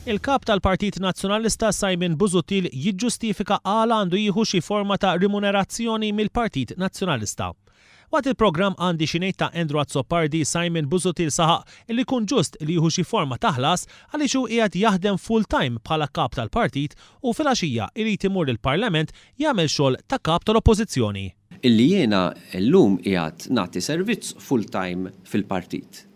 Il-Kap tal-Partit Nazzjonalista Simon Busuttil jiġġustifika għala għandu jieħu xi forma ta' rimunerazzjoni mill-Partit Nazzjonalista. Waqt il-programm Għandi Xi Ngħid ta' Andrew Azzopardi, Simon Busuttil saħaq li jkun ġust li jieħu xi forma ta' ħlas għaliex hu qiegħed jaħdem full time bħala Kap tal-Partit u filgħaxija jrid imur il-Parlament jagħmel xogħol ta' Kap tal-Oppożizzjoni. Illi jiena llum qiegħed nagħti servizz full time fil-partit.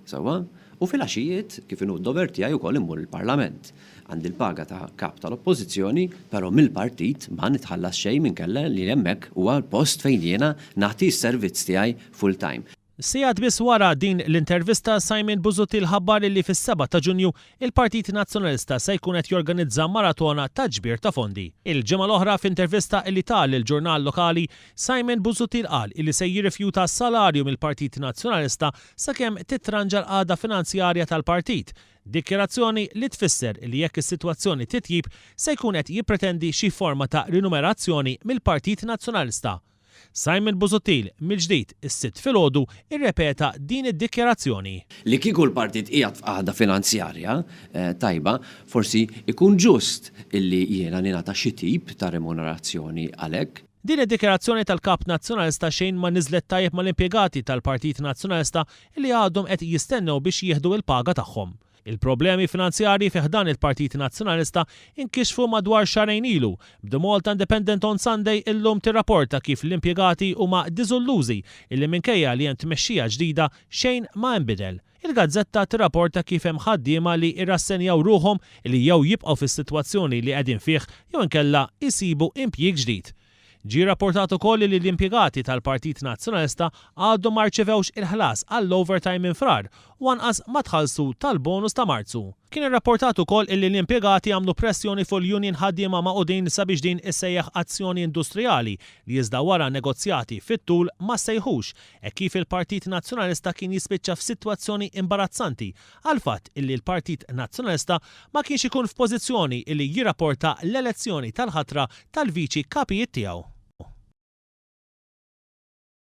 Sewwa? U filgħaxijiet, kif inhu d-dover tiegħi wkoll immur il-Parlament. Għandi l-paga ta' Kap tal-Oppożizzjoni, però mill-partit ma nitħallas xejn minkella li hemmhekk huwa l-post fejn jiena nagħti s-servizz tiegħi full time. Sigħat biss wara din l-intervista, Simon Busuttil ħabbar li fis-sebgħa ta' Ġunju, il-Partit Nazzjonalista se jkun qed jorganizza maratona ta' ġbir ta' fondi. Il-ġimgħa l-oħra f'intervista li ta lil ġurnal lokali, Simon Busuttil qal li se jirrifjuta salarju mill-Partit Nazzjonalista sakemm titranġa l-qagħda finanzjarja tal-partit, dikjarazzjoni li tfisser li jekk is-sitwazzjoni titjib se jkun qed jippretendi xi forma ta' rinumerazzjoni mill-Partit Nazzjonalista. Simon Busuttil, mill-ġdid, is-Sibt filgħodu, irrepeta din id-dikjarazzjoni. Li kieku l-partit qiegħed f'qagħda finanzjarja tajba, forsi jkun ġust illi jiena ningħata xi tip ta' remunerazzjoni għalhekk. Din id-dikjarazzjoni tal-Kap Nazzjonalista xejn ma niżlet tajjeb mal-impjegati tal-Partit Nazzjonalista li għadhom qed jistennew biex jieħdu l-paga tagħhom. Il-problemi finanzjarji fi ħdan il-Partit Nazzjonalista inkixfu madwar xahrejn ilu, b'The Malta Independent on Sunday illum tirrapporta kif l-impjegati huma diżullużi illi minkejja li hemm tmexxija ġdida xejn ma inbidel. Il-gazzetta tirrapporta kif hemm ħaddiema li rrassenjaw ruħhom li jew jibqgħu fis-sitwazzjoni li qegħdin fih jew inkella jsibu impjieg ġdid. Ġie rrapportat ukoll li l-impjegati tal-Partit Nazzjonalista għadhom ma rċevewx il-ħlas għall-overtime minn Frar u anqas ma tħallsu tal-bonus ta' Marzu. Kien irrapportat ukoll illi l-impjegati għamlu pressjoni fuq l-Union Ħaddiema Magħqudin sabiex din issejjaħ azzjoni industrijali li iżda wara negozjati fit-tul ma ssejħux hekk kif il-Partit Nazzjonalista kien jispiċċa f'sitwazzjoni imbarazzanti għall-fatt illi l-Partit Nazzjonalista ma kienx ikun f'pożizzjoni illi jirrapporta l-elezzjoni tal-ħatra tal-Viċi Kapijiet tiegħu.